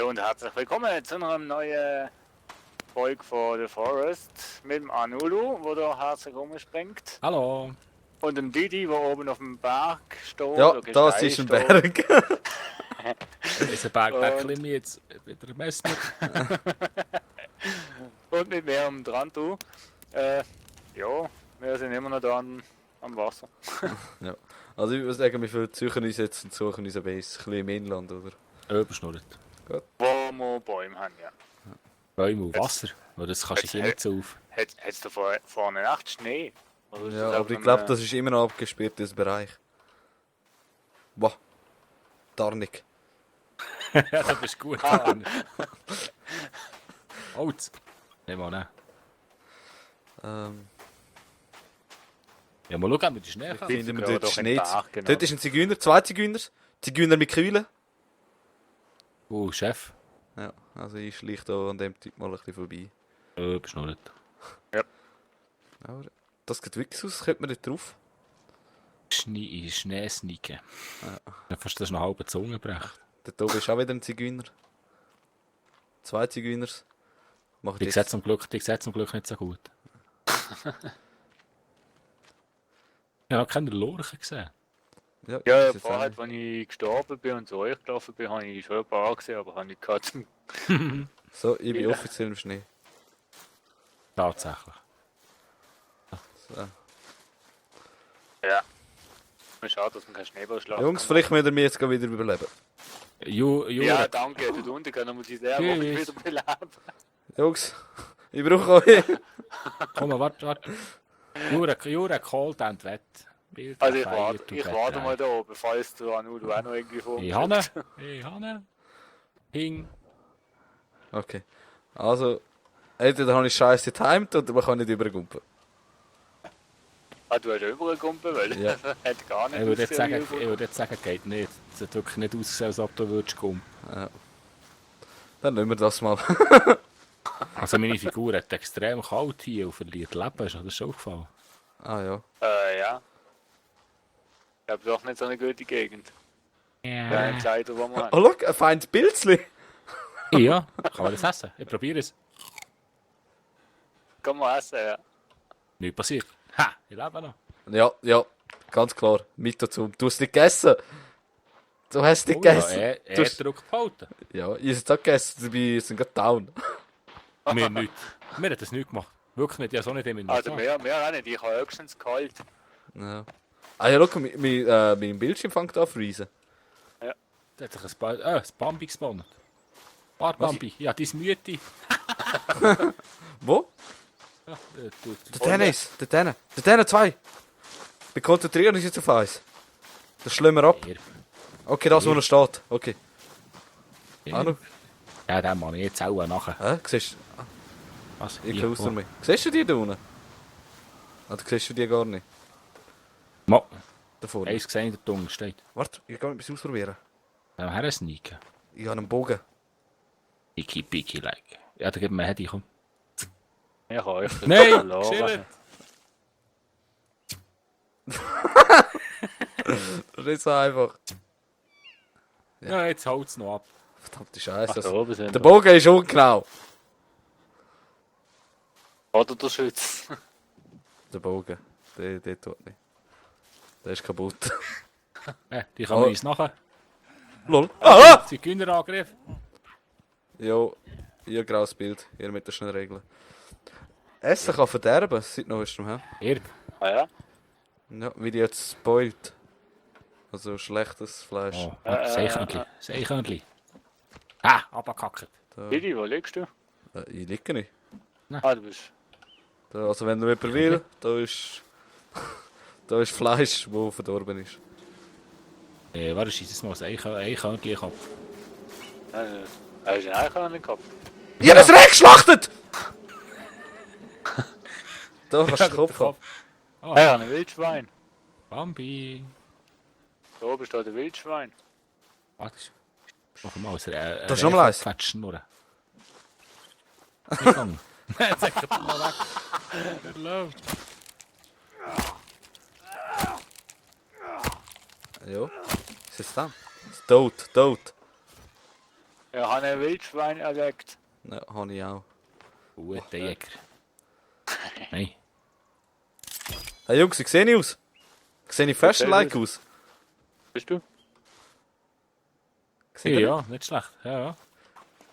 Hallo und herzlich willkommen zu einer neuen Folge von The Forest mit dem Anulu, der da herzlich rumspringt. Hallo. Und dem Didi, der oben auf dem Berg steht. Ja, oder das Gestein ist ein steht. Berg. Dieser Berg mir jetzt wieder Messner. Und mit mir am dran, du. Ja, wir sind immer noch da am Wasser. Ja. Also ich würde sagen, wir suchen uns jetzt und suchen uns eine Base. Ein bisschen im Inland, oder? Überschnurrt. Wo wir Bäume haben, ja. Bäume und Wasser. Weil das kannst du hier nicht so auf. Hat es da vorne Nacht Schnee? Oder ist Ja, das aber ich auf glaube, einem- das ist immer noch abgesperrt, dieser Bereich. Boah. Darnik. Ja, das bist gut. Holz. Nehmen wir ne. Ja, mal schauen, mit der Schnee kann. Finden wir gerade dort doch im Schnee. Berg, genau. Dort ist ein Zigeuner, zwei Zigeuner. Zigeuner mit Kühlen. Chef. Ja, also ich schleiche da an dem Typ mal ein bisschen vorbei. Überschnurrt. Aber das sieht wirklich aus, könnte man dort drauf. Schnee sneaken. Ja. Fast das noch eine halbe Zunge brecht. Dort oben ist auch wieder ein Zigeuner. Zwei Zigeuners. Machen Die sieht zum Glück nicht so gut. Ich habe noch keine Lorchen gesehen. Ja, Ja, das ist jetzt vorher, auch- als ich gestorben bin und zu euch gelaufen bin, habe ich schon ein paar gesehen, aber habe ich gehabt. So, ich bin Ja. offiziell im Schnee. Tatsächlich. So. Ja. Schade, dass man keinen Schneeballschlag Jungs, vielleicht müssen wir mich jetzt wieder überleben. Ja, danke. Dort unten können wir sie sehr Tschüss. wohl wieder beleben. Jungs, ich brauche euch. Komm mal, warte. Jura callt an die Wette. Also ich warte mal da oben, falls du auch noch irgendwie vor Ich habe Hing. Okay. Also, entweder habe ich scheiße getimed oder man kann nicht übergumpen. Ah, du hast übergekommen, weil Ja. das hat gar nicht Ich würde jetzt ausgesehen, sagen, geht nicht. Es hat wirklich nicht ausgesehen, als ob du würdest kommen. Dann nehmen wir das mal. Also meine Figur hat extrem kalt hier und verliert Leben. Ist dir das schon aufgefallen? Ah ja. Ja. Ich habe doch nicht so eine gute Gegend. Der Entscheider, den wir haben. Oh, schau, ein feines Pilzli. Ja, kann man das essen? Ich probiere es. Kann man essen, ja. Nichts passiert. Ha, ich lebe noch. Ja, ganz klar. Mit dazu. Du hast es nicht gegessen. Du hast es nicht gegessen. Ja, Du hast- Druck behalten. Ja, ich habe es auch gegessen. Dabei sind gerade down. Wir nicht. Wir haben das nicht gemacht. Wirklich nicht. Ich habe es auch nicht immer Also gemacht. mehr auch nicht, ich habe höchstens kalt. Ja. Ah ja, schau, mein Bildschirm fängt an zu freezen. Da hat sich ein Bambi gespawnt. Bambi. Ja, dein Mütti. Wo? Ja, Der Tennis. Der Tennis 2. Wir konzentrieren uns jetzt auf eins. Das schlimmer ab. Hier. Okay, das, wo noch steht. Okay. Anu. Ja, den mache ich jetzt auch nachher. Siehst du? Was? Ich Hier, außer mich. Siehst du die da unten? Oder siehst du die gar nicht? Mo. Da vorne. Eins gesehen, der Dunkel steht. Warte, ich kann etwas ausprobieren. Dann her sneaken. Ich habe einen Bogen. Piki, like. Ja, dann gib mir ein Handy, komm. Ich habe euch Nein, verloren. chillen. Das ist nicht so einfach. Ja, jetzt haut es noch ab. Verdammte Scheiße. Ach, da oben sind Der wir. Bogen ist ungenau. Oder der Schütz. Der Bogen. Der tut nicht. Der ist kaputt. Die kann man uns nachher. Lol. Ah! Zigeunerangriff. Jo, ihr graues Bild. Ihr mit den schnellen Regeln. Essen kann verderben, seit neuestem. He? Hier. Ah ja? Ja, wie die jetzt spoilt. Also schlechtes Fleisch. Oh, Seekörnchen. Ah, abgekackt. Da, Didi, wo liegst du? ich liege nicht. Ah, du bist... Da, also wenn du jemand will, da ist... da ist Fleisch, das verdorben ist. Was ist das mal? Ein Körnchen Kopf. Hast du einen Eichhörnchen gehabt? Ich habe das Reck geschlachtet! Da kannst du den Kopf haben. Oh, Ich habe ein Wildschwein. Bambi. Da oben steht ein Wildschwein. Warte. Mach mal aus. Da ist noch mal eins. Fettschnurren. Nein, sag ich mal weg. Hallo. Ja. Ist es da? Ist tot. Ich habe ein Wildschwein erlegt. Ja, habe ich auch. Guter Jäger. Nein. Hey Jungs, wie sehe ich aus? Sehe ich fashion-like aus? Bist du? Seht ihr Ja, nicht schlecht. Ja, ja.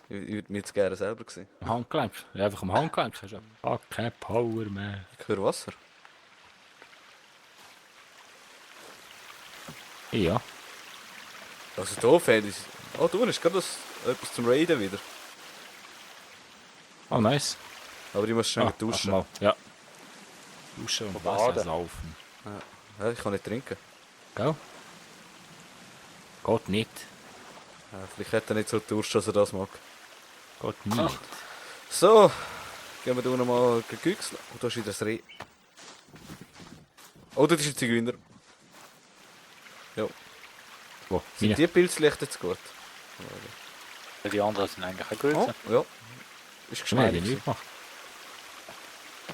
nicht? Ich würde mich jetzt gerne selber sehen. Am Handgelenk. Ja, einfach am Handgelenk. Hast du kein Power mehr. Ich höre Wasser. Ja. Also da fehlt es. Oh, du hast gerade etwas zum Raiden wieder. Oh, nice. Aber ich muss schnell Warte duschen. mal. Ja. Duschen und Baden. Wasser saufen. Ja, ich kann nicht trinken. Gell? Geht nicht. Ja, vielleicht hätte er nicht so Durst, dass er das mag. Geht nicht. So, gehen wir da nochmal gegüchseln. Oh, da ist wieder das Reh. Oh, das ist ein Zigeuner. Ja, Wo? sind Meine? die Pilzlichter jetzt gut? Die anderen sind eigentlich auch gut. Oh, ja. Ist Nein, die geschmeidig. nicht gemacht.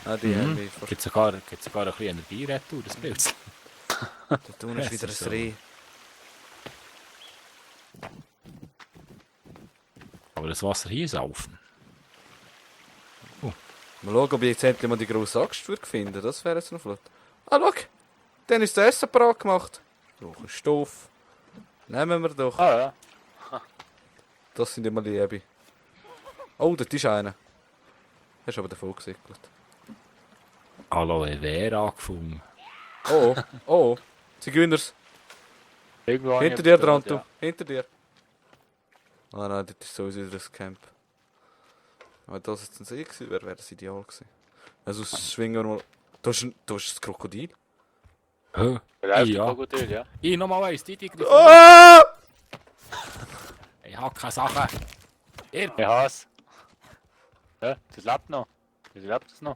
Ah, die haben mich Gibt sogar ein bisschen Energierettung, das Bild. Da tun ist Das wieder ist ein so. Reh. Aber das Wasser hier saufen. Mal schauen, ob ich jetzt endlich mal die grosse Axt würde finden. Das wäre jetzt noch flott. Ah, schau! Dann ist das Essen parat gemacht. Brauchen Stoff. Nehmen wir doch. Ah ja. Das sind immer Liebe. Oh, dort ist einer. Hast du aber davon gesickelt. Aloe Vera gefunden. Oh, oh. Zigeuners. Irgendwo habe ich Hinter dir etwas dran, gehört, du. Hinter dir. Ah nein, das ist sowieso wieder das Camp. Aber das jetzt ein See gewesen wäre, wäre das ideal gewesen. Also schwingen wir mal. Da ist das Krokodil. Hä? Ja. Vielleicht Ja. ein Krokodil, ja. Ich nochmal eins, die Griff. Ah! Ich hab keine Sachen. Ihr. Ich hasse. Ja, das lebt noch. Das lebt es noch.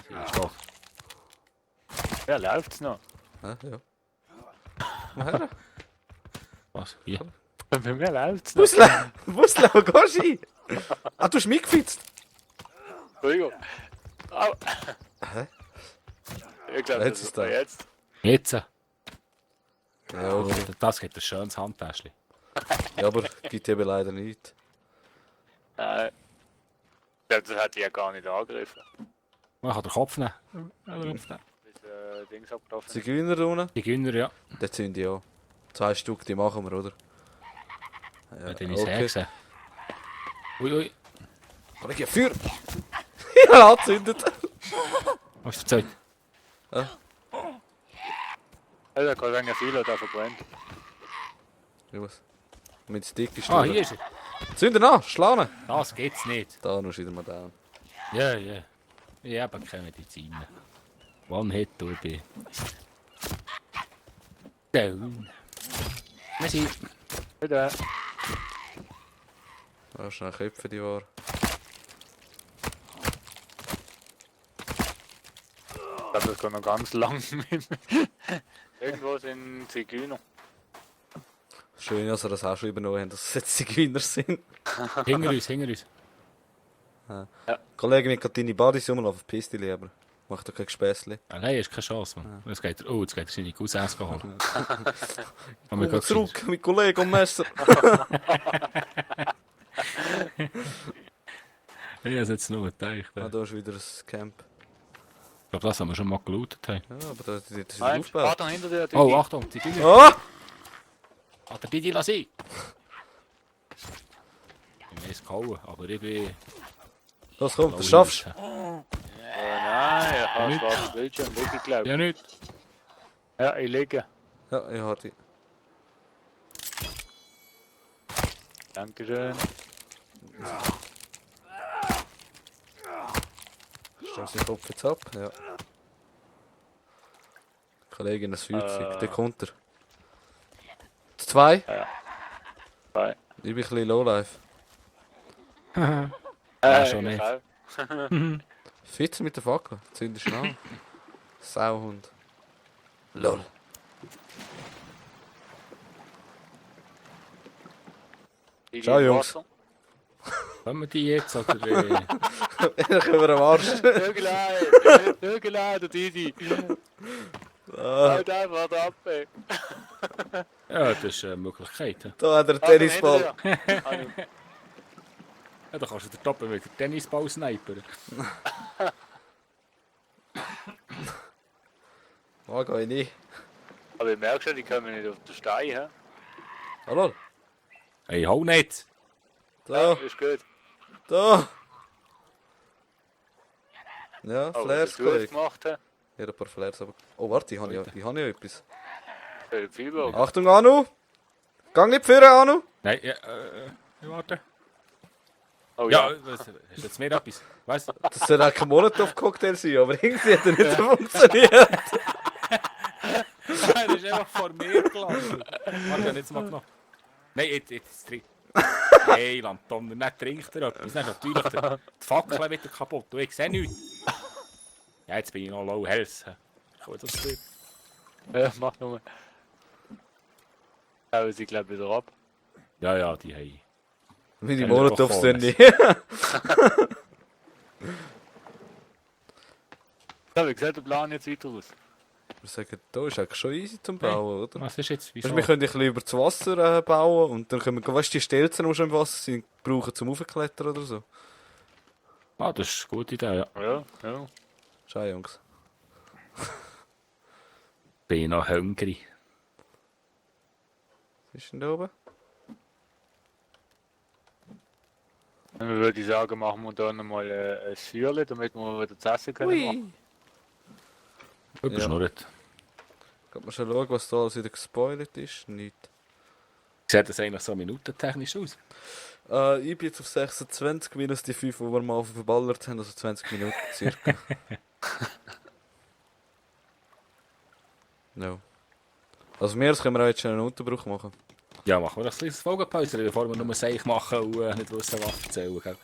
Was ist das? Ja, läuft es noch. Ah, ja. Woher? Was? Hier? Bei mir läuft es noch. Busle, wo gehst du hin? Ah, du hast mich gefitzt. Entschuldigung. Au. Hä? Ich glaube, Jetzt das ist ist da. da jetzt. Jetzt. Ja, okay. Das gibt ein schönes Handtäschchen. Ja, aber gibt eben leider nicht. Nein. Ich glaube, das hat die ja gar nicht angegriffen. Man kann den Kopf nehmen. Bis Dings abgelaufen ist. Zigeuner da unten? Die Günner, ja. Das sind ja. 2 Stück, die machen wir, oder? Ja, Wenn ich es gesehen. Ui, ui. Kollege, Feuer! Ja, angezündet! Was ist das? Ja, da kann sagen, viel da verbrennt. Ja, was? Mit Stick ist Ah, hier ist er. Zünder an, schlagen! Das geht's nicht. Da noch wieder mal down. Ja, ja. Ich habe keine Medizin. One-Hit durch bin. Down. Merci. Bitte. Ah, schnell Köpfe, die war. Ich glaube, das geht noch ganz lang. Irgendwo sind Zigeuner. Schön, dass wir das auch schon übernommen haben, dass es jetzt Zigeuner sind. Hinter uns, hinter uns. Kollege, mit deine Buddies rumlaufen, verpiss dich lieber. Mach doch kein Gespässli. Ah, nein, ist keine Chance, Mann. Jetzt geht er, jetzt geht er seine Cousins holen. Haben wir Komm gerade zurück, mit Kollegen und Messer. Ich habe es jetzt nur gedacht. Ah, Ich da ist wieder ein Camp. glaube, das haben wir schon mal gelootet. Hey. Ja, aber das ist Nein, aufgebaut. Vater hinter dir. Oh, Achtung, die Dinge. Ah! Hat der Didi lassen? Ich bin es gehauen, aber ich bin... Los, komm, das schaffst du. Nein, ich habe schwarzes Bildschirm, wirklich glaubt. Ja, nicht. Ja, ich liege. Ja, ich hatte. Dankeschön. Stell den Kopf jetzt ab, ja. Kollegin, das Feuerzeug, der kommt er. 2? Bye. Ich bin ein bisschen lowlife. Ja, schon ich nicht. auch. Fitze mit der Fackel, zündest du an. Sauhund. Lol. Ich Ciao, gehe im Jungs. Wasser. Können wir die jetzt, oder... Dann können wir am Arsch. Vögelein, du Didi. Halt einfach ab, ey. Ja, das ist eine Möglichkeit. Ja, Da hat er Ah, den Tennisball. Anu, da kannst du den Toppen mit dem Tennisball snipern. Oh, geh ich nicht. aber ich merke schon, die kommen nicht auf den Stein, hä? Hallo? Hey, hau nicht! Da, Ist gut. da. Ja, Oh, Flares, was du Kollege. gemacht hast, Hier ein paar Flares. Aber... Oh, warte, ich habe ja etwas. für viel Bogen. Achtung, Anu! Gang nicht führen, Anu! Nein, ja, warte. Oh Ja, ja. was, hast du jetzt mehr etwas? Weißt du? Das soll auch kein Molotov-Cocktail sein, aber irgendwie hat er nicht funktioniert. Er ist einfach vor mir gelandet. Warte, jetzt mal genommen. Nein, jetzt trinkt. Hey, Landtonner, nicht trinkt er etwas. Dann ist natürlich die Fackel wieder kaputt. Du, ich sehe nichts. Ja, jetzt bin ich noch low health. Ich will das tun. Ja, mach nur. Aber sie glaube wieder ab. Ja, ja, die haben. Wie die Ja, Molotovs voll. sind nicht. Ja, wie sieht der Plan jetzt weiter aus? Wir sagen, da ist eigentlich schon easy zum Bauen, oder? Was ist jetzt? Wieso? Weißt, wir können ein bisschen über das Wasser bauen und dann können wir, weißt du, die Stelzen, die schon im Wasser sind, brauchen zum Aufklettern oder so. Ah, das ist eine gute Idee, ja. Ja, ja. Schau, Jungs. Bin noch hungry. Was ist denn da oben? Dann würde ich sagen, machen wir da nochmal ein Feuerchen, damit wir wieder zu essen können. machen. Überschnurrt. Kann man schon schauen, was da alles wieder gespoilert ist? Nicht. Sieht das eigentlich so minutentechnisch aus? Ich bin jetzt auf 26 minus die 5, die wir mal verballert haben, also 20 Minuten circa. No. Also mehr können wir auch jetzt schon einen Unterbruch machen. Ja, machen wir das kleines Folgenpause, bevor wir nur Seich machen und nicht wissen, was erzählen. Gell?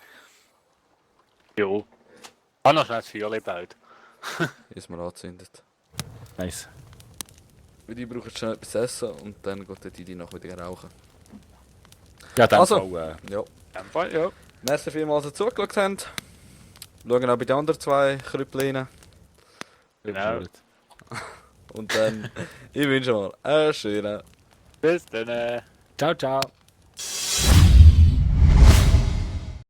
Jo. Ah, noch schnell das Feuerchen gebaut. Ist mal angezündet. Nice. Weil die brauchen schnell etwas essen und dann geht der Didi noch wieder rauchen. Ja, dann Also. Fall, Ja. In dem Fall, ja. Merci vielmals, dass ihr zugeschaut habt. Schauen auch bei den anderen zwei Krüppeln. Genau. überschnurrt. Und dann, ich wünsche mal einen schönen Bis dann. Ciao, ciao.